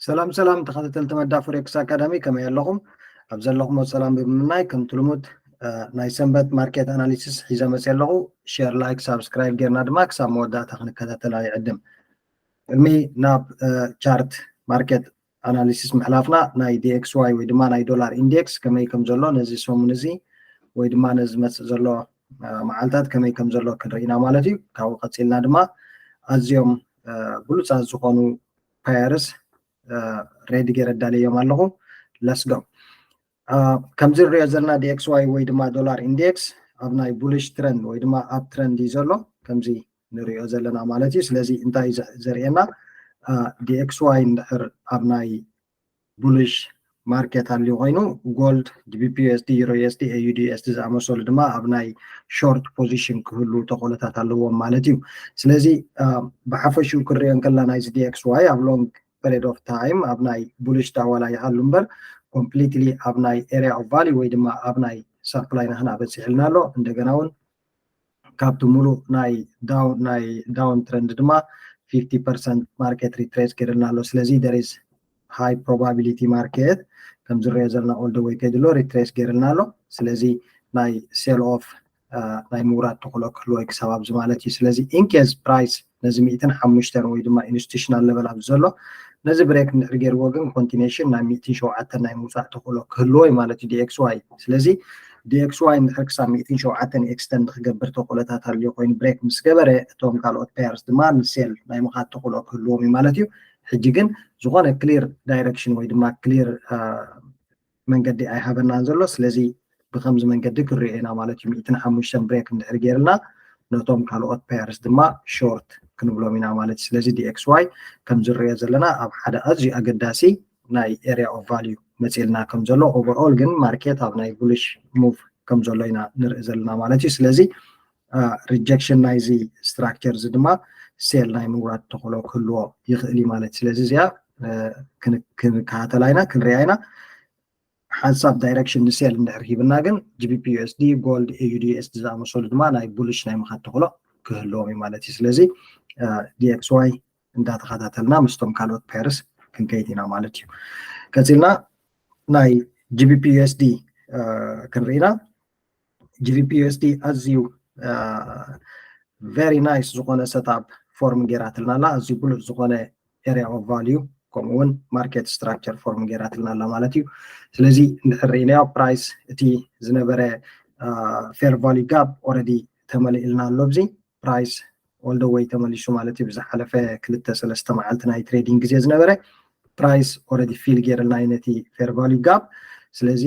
ሰላም ሰላም ተኸታተልቲ መዳ ፎሬክስ ኣካዳሚ፣ ከመይ ኣለኹም? ኣብ ዘለኹሞ ሰላም ብምምናይ፣ ከምቲ ልሙድ ናይ ሰንበት ማርኬት ኣናሊሲስ ሒዘ መፅየ ኣለኹ። ሼር፣ ላይክ፣ ሳብስክራይብ ጌርና ድማ ክሳብ መወዳእታ ክንከታተላ ይዕድም። ቅድሚ ናብ ቻርት ማርኬት ኣናሊሲስ ምሕላፍና፣ ናይ ዲኤክስዋይ ወይ ድማ ናይ ዶላር ኢንዴክስ ከመይ ከም ዘሎ ነዚ ሰሙን እዚ ወይ ድማ ነዚ ዝመፅእ ዘሎ መዓልታት ከመይ ከም ዘሎ ክንርኢ ኢና ማለት እዩ። ካብኡ ቀፂልና ድማ ኣዝዮም ብሉፃት ዝኾኑ ፓየርስ ሬዲ ገይረ ኣዳልዮም ኣለኹ። ለስጎ። ከምዚ ንሪኦ ዘለና ዲኤክስዋይ ወይ ድማ ዶላር ኢንዴክስ ኣብ ናይ ቡሊሽ ትረንድ ወይ ድማ ኣፕ ትረንድ እዩ ዘሎ። ከምዚ ንሪኦ ዘለና ማለት እዩ። ስለዚ እንታይ ዘርእየና? ዲኤክስዋይ እንድሕር ኣብ ናይ ቡሊሽ ማርኬት ኣልዩ ኮይኑ፣ ጎልድ፣ ጂቢፒ ዩኤስዲ፣ ዩሮ ዩኤስዲ፣ ኤዩዲ ዩኤስዲ ዝኣመሰሉ ድማ ኣብ ናይ ሾርት ፖዚሽን ክህሉ ተኽእሎታት ኣለዎም ማለት እዩ። ስለዚ ብሓፈሽኡ ክንሪኦ እንከላ ናይዚ ዲኤክስዋይ ኣብ ሎንግ ፔሪድ ኦፍ ታይም ኣብ ናይ ቡሊሽ ዳዋላ ይሃሉ እምበር፣ ኮምፕሊትሊ ኣብ ናይ ኤሪያ ኦፍ ቫልዩ ወይ ድማ ኣብ ናይ ሳፕላይ ናህና በፂሕልና ኣሎ። እንደገና እውን ካብቲ ሙሉእ ናይ ዳውን ናይ ዳውን ትረንድ ድማ ፊፍቲ ፐርሰንት ማርኬት ሪትሬስ ገይርልና ኣሎ። ስለዚ there is high probability ማርኬት ከም ዝረኦ ዘለና ኦል ደ ወይ ከይድሎ ሪትሬስ ገይርልና ኣሎ። ስለዚ ናይ ሴል ኦፍ ናይ ምውራድ ተኽእሎ ክህልዎ ክሳብ ኣብዚ ማለት እዩ። ስለዚ ኢንኬዝ ፕራይስ ነዚ ሚእትን ሓሙሽተን ወይ ድማ ኢንስቲቱሽናል ለቨል ኣብዚ ዘሎ ነዚ ብሬክ እንድሕር ገይርዎ ግን ኮንቲኔሽን ናይ ሚእትን ሸውዓተን ናይ ምውፃእ ተኽእሎ ክህልዎ እዩ ማለት እዩ ዲኤክስዋይ። ስለዚ ዲኤክስዋይ እንድሕር ክሳብ ሚእትን ሸውዓተን ኤክስተንድ ክገብር ተኽእሎታት ኣልዮ ኮይኑ ብሬክ ምስ ገበረ እቶም ካልኦት ፔየርስ ድማ ንሴል ናይ ምኻድ ተኽእሎ ክህልዎም እዩ ማለት እዩ። ሕጂ ግን ዝኾነ ክሊር ዳይረክሽን ወይ ድማ ክሊር መንገዲ ኣይሃበናን ዘሎ። ስለዚ ብከምዚ መንገዲ ክንሪኦ ኢና ማለት እዩ። ሚእትን ሓሙሽተን ብሬክ እንድሕር ገይርና ነቶም ካልኦት ፔየርስ ድማ ሾርት ክንብሎም ኢና ማለት እዩ። ስለዚ ዲኤክስዋይ ከም ዝረኦ ዘለና ኣብ ሓደ ኣዝዩ ኣገዳሲ ናይ ኤሪያ ኦፍ ቫልዩ መፂልና ከም ዘሎ፣ ኦቨርኦል ግን ማርኬት ኣብ ናይ ቡሊሽ ሙቭ ከም ዘሎ ኢና ንርኢ ዘለና ማለት እዩ። ስለዚ ሪጀክሽን ናይዚ ስትራክቸር እዚ ድማ ሴል ናይ ምውራድ ተኽእሎ ክህልዎ ይኽእል እዩ ማለት። ስለዚ እዚኣ ክንከታተላ ኢና፣ ክንሪኣ ኢና። ሓንሳብ ዳይረክሽን ንሴል እንድሕር ሂብና ግን ጂቢፒ ዩኤስዲ፣ ጎልድ፣ ኤዩዲ ዩኤስዲ ዝኣመሰሉ ድማ ናይ ቡሊሽ ናይ ምኻድ ተኽእሎ ክህልዎም እዩ ማለት እዩ። ስለዚ ዲኤክስዋይ እንዳተኸታተልና ምስቶም ካልኦት ፔየርስ ክንከይድ ኢና ማለት እዩ። ቀፂልና ናይ ጂቢፒ ዩኤስዲ ክንርኢና። ጂቢፒ ዩኤስዲ ኣዝዩ ቨሪ ናይስ ዝኾነ ሰትኣፕ ፎርም ገይራትልና ኣላ። ኣዝዩ ብሉፅ ዝኾነ ኤሪያ ኦፍ ቫልዩ ከምኡ እውን ማርኬት ስትራክቸር ፎርም ገይራትልና ኣላ ማለት እዩ። ስለዚ እንድሕር ርኢናዮ ፕራይስ እቲ ዝነበረ ፌር ቫልዩ ጋፕ ኦረዲ ተመሊእልና ኣሎ። ኣብዚ ፕራይስ ኦል ደ ወይ ተመሊሱ ማለት እዩ። ብዝሓለፈ ክልተ ሰለስተ መዓልቲ ናይ ትሬዲንግ ግዜ ዝነበረ ፕራይስ ኦረዲ ፊል ገይርልና እዩ ነቲ ፌር ቫልዩ ጋፕ። ስለዚ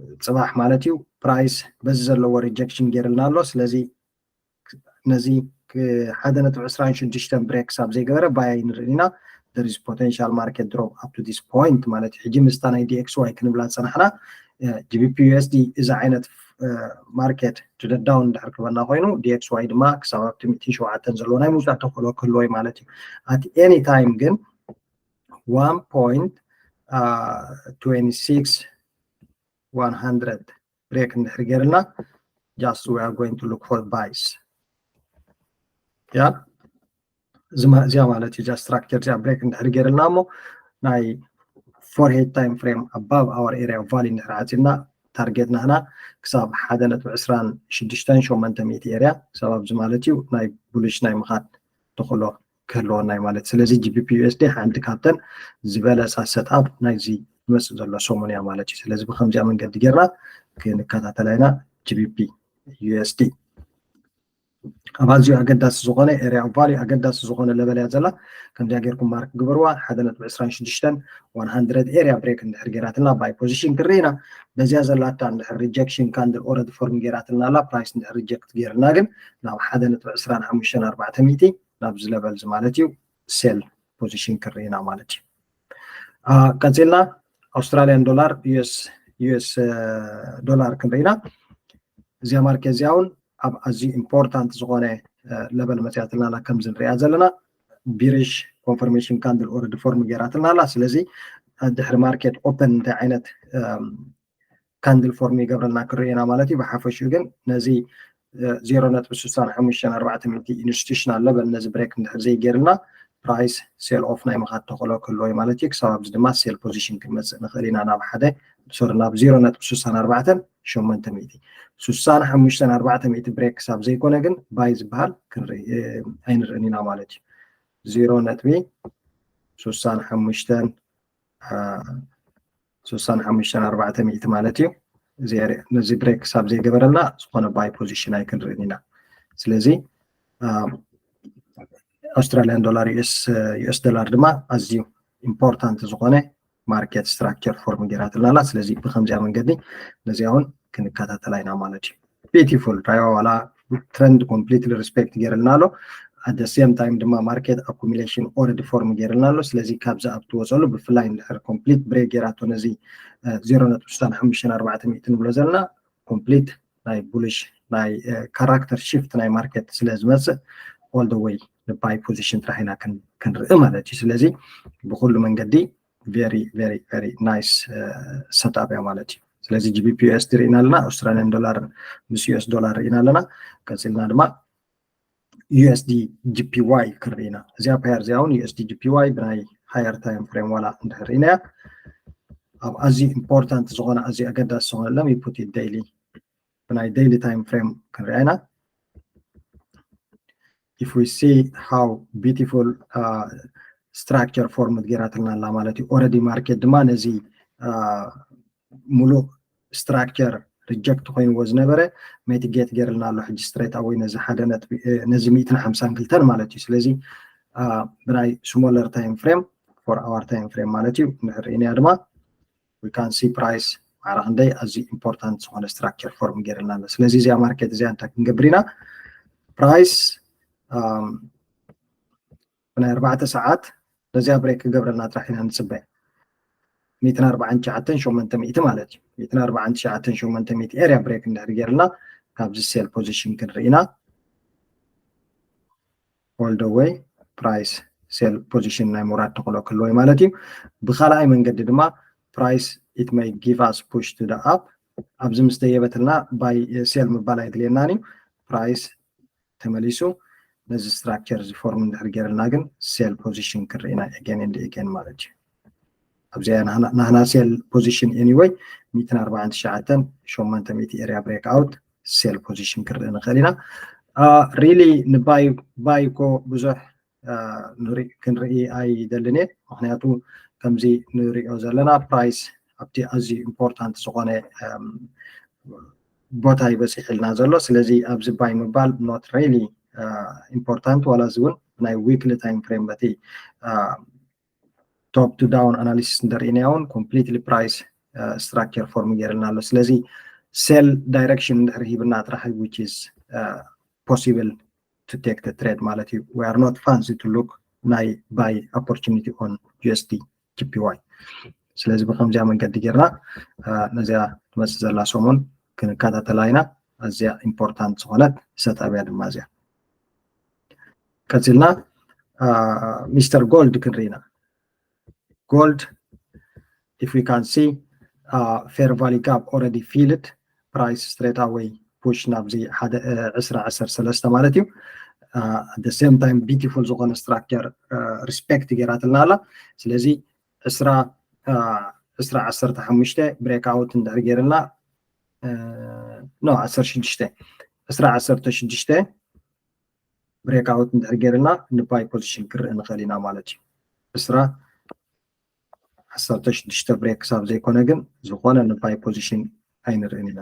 ንፅባሕ ማለት እዩ ፕራይስ በዚ ዘለዎ ሪጀክሽን ገይርልና ኣሎ። ስለዚ ነዚ ሓደ ነጥቢ ዕስራን ሽዱሽተን ብሬክ ክሳብ ዘይገበረ ባይ ንርኢ ኢና። There is potential market drop up to this point ማለት እዩ። ሕጂ ምስታ ናይ ዲኤክስዋይ ክንብላ ዝፀናሕና ጂቢፒ ዩኤስዲ እዚ ዓይነት ማርኬት ትደዳውን እንድሕር ክበና ኮይኑ ዲኤክስዋይ ድማ ክሳብ ኣብቲ ሚእትን ሸውዓተን ዘለዎ ናይ ምውፃእ ተኽእሎ ክህልዎ እዩ ማለት እዩ። ኣት ኤኒ ታይም ግን ዋን ፖይንት ትዌንቲ ሲክስ ዋን ሃንድረድ ብሬክ እንድሕር ገይርልና just we are going to look for buys። ያ እዚኣ ማለት እዩ። እዛ ስትራክቸር እዚኣ ብሬክ እንድሕር ገይርልና እሞ ናይ ፎር ሄድ ታይም ፍሬም ኣባቭ ኣወር ኤሪያ ኦፍ ቫልዩ እንድሕር ዓፂድና ታርጌት ናህና ክሳብ ሓደ ነጥቢ ዕስራን ሽዱሽተን ሸሞንተ ሚእቲ ኤሪያ ክሳብ ኣብዚ ማለት እዩ ናይ ቡሊሽ ናይ ምኻድ ተኽእሎ ክህልወና እዩ ማለት። ስለዚ ጂቢፒ ዩኤስዲ ሓንቲ ካብተን ዝበለፃ ሰትኣፕ ናይዚ ዝመፅእ ዘሎ ሰሙን እያ ማለት እዩ። ስለዚ ብከምዚኣ መንገዲ ጌርና ክንከታተላ ኢና ጂቢፒ ዩኤስዲ። ኣብ ኣዝዩ ኣገዳሲ ዝኾነ ኤሪያ ኦፍ ቫልዩ ኣገዳሲ ዝኾነ ለቨል እያ ዘላ። ከምዚኣ ጌርኩም ማርክ ግበርዋ። ሓደ ነጥቢ ዕስራን ሽዱሽተን ዋን ሃንድረድ ኤሪያ ብሬክ እንድሕር ጌራትና ባይ ፖዚሽን ክርኢና። በዚያ ዘላታ እንድሕር ሪጀክሽን ካንድል ኦረዲ ፎርም ጌራትና ኣላ። ፕራይስ እንድሕር ሪጀክት ጌርና ግን ናብ ሓደ ነጥቢ ዕስራን ሓሙሽተን ኣርባዕተ ሚእቲ ናብዚ ለቨል እዚ ማለት እዩ ሴል ፖዚሽን ክንርኢና ማለት እዩ። ቀፂልና ኣውስትራሊያን ዶላር ዩኤስ ዩኤስ ዶላር ክንርኢና። እዚኣ ማርኬት እዚኣ እውን ኣብ ኣዝዩ ኢምፖርታንት ዝኾነ ለቨል መፅያትልና ኣላ። ከምዚ ንሪኣ ዘለና ቢሪሽ ኮንፈርሜሽን ካንድል ኦረዲ ፎርም ጌራትልና ኣላ። ስለዚ ድሕሪ ማርኬት ኦፐን እንታይ ዓይነት ካንድል ፎርም ይገብረልና ክርኢና ማለት እዩ። ብሓፈሽኡ ግን ነዚ ዜሮ ነጥቢ ስሳን ሓሙሽተን ኣርባዕተ ሚእቲ ኢንስቲቱሽናል ለቨል ነዚ ብሬክ እንድሕር ዘይገይርልና price sell off ናይ ምኻድ ተኽእሎ ክህልዎ እዩ ማለት እዩ። ክሳብ ኣብዚ ድማ sell position ክንመፅእ ንኽእል ኢና ናብ ሓደ ሶሪ ናብ ዜሮ ነጥቢ ስሳን ኣርባዕተን ሸሞንተ ሚእቲ ስሳን ሓሙሽተን ኣርባዕተ ሚእቲ break ክሳብ ዘይኮነ ግን buy ዝበሃል ክንርኢ ኣይንርእን ኢና ማለት እዩ። ዜሮ ነጥቢ ስሳን ሓሙሽተን ስሳን ሓሙሽተን ኣርባዕተ ሚእቲ ማለት እዩ። ነዚ break ክሳብ ዘይገበረልና ዝኾነ buy position ኣይክንርእን ኢና። ስለዚ Australian dollar US US dollar ድማ ኣዝዩ important ዝኾነ market structure form ገይራትልና ኣላ። ስለዚ ብከምዚኣ መንገዲ ነዚኣ እውን ክንከታተላ ኢና ማለት እዩ። Beautiful ራይዋ ዋላ trend completely respect ገይርልና ኣሎ። At the same time ድማ market accumulation already form ገይርልና ኣሎ። ስለዚ ካብዚ ኣብ ትወፀሉ ብፍላይ እንድሕር complete break ገይራቶ ነዚ ዜሮ ነጥቢ ስሳን ሓሙሽተን ኣርባዕተ ሚእቲ ንብሎ ዘለና complete ናይ bullish ናይ character shift ናይ market ስለ ዝመፅእ all the way ን buy position ጥራሕ ኢና ክንርኢ ማለት እዩ። ስለዚ ብኩሉ መንገዲ very very very nice setup እያ ማለት እዩ። ስለዚ GBP USD ርኢና ኣለና፣ Australian dollar ምስ US dollar ርኢና ኣለና። ቀፂልና ድማ USD JPY ክንርኢ ኢና። እዚኣ pair እዚኣ እውን USD JPY ብናይ higher time frame ዋላ እንድሕር ርኢናያ ኣብ ኣዝዩ important ዝኾነ ኣዝዩ ኣገዳሲ ዝኾነ let me put it daily ብናይ daily time frame ክንሪኣ ኢና። If we see how beautiful structure form ገይራትልና ኣላ ማለት እዩ። Already market ድማ ነዚ ሙሉእ structure reject ኮይንዎ ዝነበረ mitigate ገይርልና ኣሎ። ሕጂ straight away ነዚ ሓደ ነጥቢ ነዚ ሚእትን ሓምሳን ክልተን ማለት እዩ። ስለዚ ብናይ smaller time frame four hour time frame ማለት እዩ እንድሕር ርኢናያ ድማ we can see price ማዕረ ክንደይ ኣዝዩ important ዝኾነ structure form ገይርልና ኣሎ። ስለዚ እዚኣ market እዚኣ እንታይ ክንገብር ኢና? Price ብናይ ኣርባዕተ ሰዓት ነዚኣ break ክገብረልና ጥራሕ ኢና ንፅበ። ሚእትን ኣርባዓን ትሽዓተን ሸሞንተ ሚእቲ ማለት እዩ። ሚእትን ኣርባዓን ትሽዓተን ሸሞንተ ሚእቲ area break እንድሕር ገይርልና ካብዚ sell position ክንርኢ ኢና። All the way price sell position ናይ ምውራድ ተኽእሎ ክህልዎ ማለት እዩ። ብካልኣይ መንገዲ ድማ price it may give us push to the up ኣብዚ ምስ ደየበትልና buy sell ምባል ኣይድልየናን እዩ። Price ተመሊሱ ነዚ structure እዚ form እንድሕር ገይርልና ግን sell position ክንርኢ ኢና again and again ማለት እዩ። ኣብዚኣ ናህና sell position anyway ሚእትን ኣርባዓን ትሽዓተን ሸሞንተ ሚእቲ area break out sell position ክንርኢ ንኽእል ኢና። Really ን buy buy እኮ ብዙሕ ክንርኢ ኣይደልን እየ። ምክንያቱ ከምዚ ንሪኦ ዘለና price ኣብቲ ኣዝዩ important ዝኾነ ቦታ እዩ በፂሕልና ዘሎ። ስለዚ ኣብዚ buy ምባል not really important ዋላ እዚ እውን ናይ weekly time frame በቲ top to down analysis እንተርኢናዮ እውን completely price structure form ገይርልና ኣሎ። ስለዚ sell direction እንድሕር ሂብና ጥራሕ which is possible to take the trade ማለት እዩ። We are not fancy to look ናይ buy opportunity on USD JPY። ስለዚ ብከምዚኣ መንገዲ ጌርና ነዚኣ ትመፅእ ዘላ ሰሙን ክንከታተላ ኢና። ኣዝያ important ዝኾነት setup እያ ድማ እዚኣ። ቀፂልና ሚስተር ጎልድ ክንርኢ ኢና። Gold if we can see fair value gap already filled price straight away push ናብዚ ሓደ ዕስራ ዓሰርተ ሰለስተ ማለት እዩ። At the same time beautiful ዝኾነ structure respect ገይራትልና ኣላ። ስለዚ ዕስራ ዕስራ ዓሰርተ ሓሙሽተ break out እንድሕር ገይርልና no ዓሰርተ ሽዱሽተ ዕስራ ዓሰርተ ሽዱሽተ break out እንድሕር ገይርልና ን buy position ክርኢ ንኽእል ኢና ማለት እዩ። ዕስራ ዓሰርተ ሽዱሽተ break ክሳብ ዘይኮነ ግን ዝኾነ ን buy position ኣይንርእን ኢና።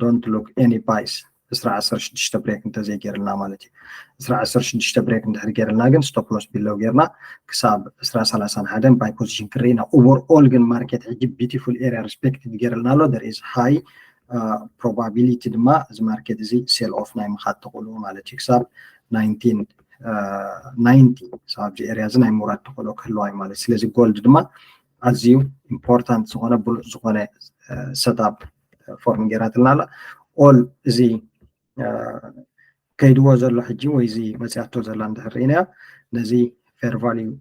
Don't look any buys ዕስራ ዓሰርተ ሽዱሽተ break እንተዘይገይርልና ማለት እዩ። ዕስራ ዓሰርተ ሽዱሽተ break እንድሕር ገይርልና ግን stop loss below ገይርና ክሳብ ዕስራ ሰላሳን ሓደን buy position ክርኢ ኢና። Overall ግን market ሕጂ beautiful area respected ገይርልና ኣሎ። There is high probability ድማ እዚ market እዚ sell off ናይ ምኻድ ተኽእሎ ማለት እዩ ክሳብ ናይንቲን ናይንቲ ክሳብ ኣብዚ area እዚ ናይ ምውራድ ተኽእሎ ክህልዋ እዩ ማለት። ስለዚ gold ድማ ኣዝዩ important ዝኾነ ብሉፅ ዝኾነ setup form ገይራትልና ኣላ። All እዚ ከይድዎ ዘሎ ሕጂ ወይ እዚ መፅያቶ ዘላ እንድሕር ርኢናዮ ነዚ fair value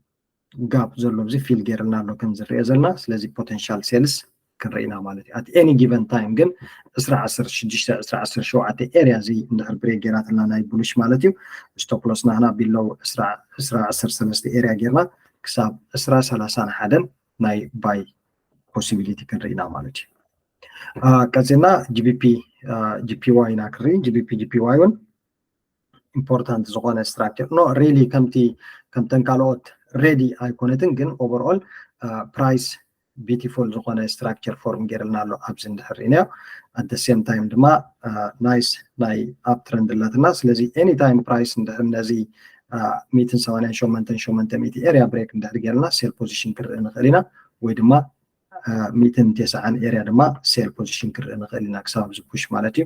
gap ዘሎ እዚ fill ገይርልና ኣሎ ከም ዝርአ ዘለና። ስለዚ potential sales ክንርኢ ኢና ማለት እዩ። At any given time ግን ዕስራ ዓሰርተ ሽዱሽተ ዕስራ ዓሰርተ ሸውዓተ area እዚ እንድሕር break ገይራትና ናይ bullish ማለት እዩ stop loss ናህና below ዕስራ ዓሰርተ ሰለስተ area ጌርና ክሳብ ዕስራ ሰላሳ ንሓደን ናይ buy possibility ክንርኢ ኢና ማለት እዩ። ቀፂልና GBP GPY ኢና ክንርኢ። GBP GPY እውን important ዝኾነ structure no really ከምቲ ከምተን ካልኦት ready ኣይኮነትን ግን overall price beautiful ዝኾነ structure form ገይርልና ኣሎ ኣብዚ እንድሕር ኢና at the same time ድማ nice ናይ uptrend ኣለትና። ስለዚ any time price እንድሕር ነዚ ሚትን ሰማንያን ሸሞንተን ሸሞንተ ሚእቲ area break እንድሕር ገይርና sell position ክርኢ ንኽእል ኢና ወይ ድማ ሚትን ተስዓን area ድማ sell position ክርኢ ንኽእል ኢና ክሳብ ኣብዚ push ማለት እዩ።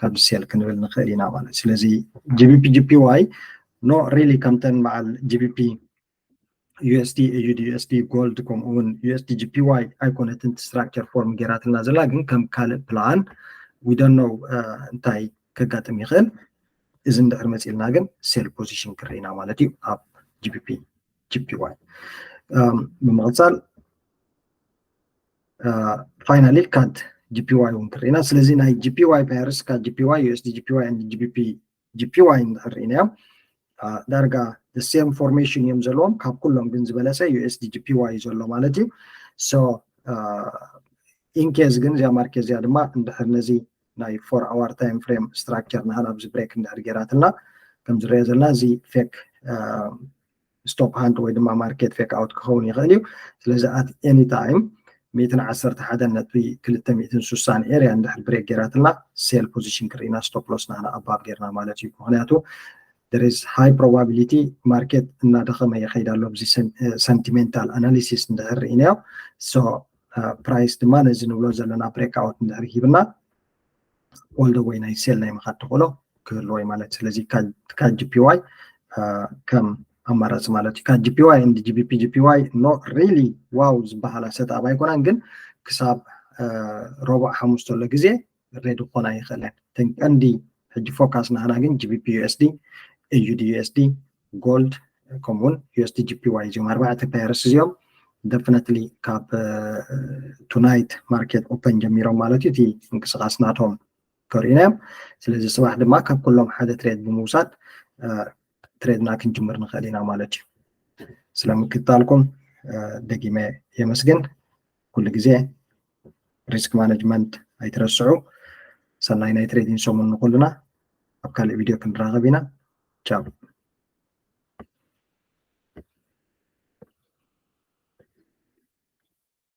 ካብዚ sell ክንብል ንኽእል ኢና ማለት ስለዚ GBP GPY no really ከምተን በዓል GBP USD AUD USD gold ከምኡ እውን USD GPY ኣይኮነትን structure form ገይራትና ዘላ ግን ከም ካልእ plan we don't know እንታይ ከጋጥም ይኽእል። እዚ እንድሕር መፂልና ግን sell position ክርኢና ማለት እዩ ኣብ GBP GPY ብምቕፃል finally CAD GPY እውን ክርኢና። ስለዚ ናይ GPY pairs CAD GPY USD GPY and GBP GPY እንድሕር ርኢናዮም ዳርጋ same formation እዮም ዘለዎም። ካብ ኩሎም ግን ዝበለፀ USD GPY እዩ ዘሎ ማለት እዩ። So in case ግን እዚኣ market እዚኣ ድማ እንድሕር ነዚ ናይ four hour time frame structure ናህና ኣብዚ break እንድሕር ገይራትና ከም ዝረአ ዘለና እዚ fake stop hunt ወይ ድማ market fake out ክኸውን ይኽእል እዩ። ስለዚ at any time ሚትን ዓሰርተ ሓደን ነጥቢ ክልተ ሚትን ስሳን area እንድሕር break ገይራትና sell position ክርኢና stop loss ናህና above ገይርና ማለት እዩ። ምክንያቱ there is high probability market እናደኸመ ይኸይድ ኣሎ ኣብዚ sentimental analysis እንድሕር ርኢናዮ። So price ድማ ነዚ ንብሎ ዘለና break out እንድሕር ሂብና all the way ናይ sell ናይ ምኻድ ተኽእሎ ክህልዎ እዩ ማለት። ስለዚ CAD GPY ከም ኣማራፂ ማለት እዩ። CAD GPY and GBP GPY no really wow ዝበሃላ setup ኣይኮናን፣ ግን ክሳብ ረቡዕ ሓሙስ ዘሎ ግዜ ready ክኾና ይኽእለን። እተን ቀንዲ ሕጂ focus ናህና ግን GBP USD AUD USD gold ከምኡውን USD GPY እዚኦም ኣርባዕተ pairs እዚኦም definitely ካብ tonight market open ጀሚሮም ማለት እዩ እቲ ምንቅስቃስ ናቶም ከርእዩና እዮም። ስለዚ ፅባሕ ድማ ካብ ኩሎም ሓደ trade ብምውሳድ trade ና ክንጅምር ንኽእል ኢና ማለት እዩ። ስለምክትታልኩም ደጊመ የመስግን። ኩሉ ግዜ risk management ኣይትረስዑ። ሰናይ ናይ trading ሰሙን ንኩልና። ኣብ ካልእ ቪድዮ ክንራኸብ ኢና። ቻው።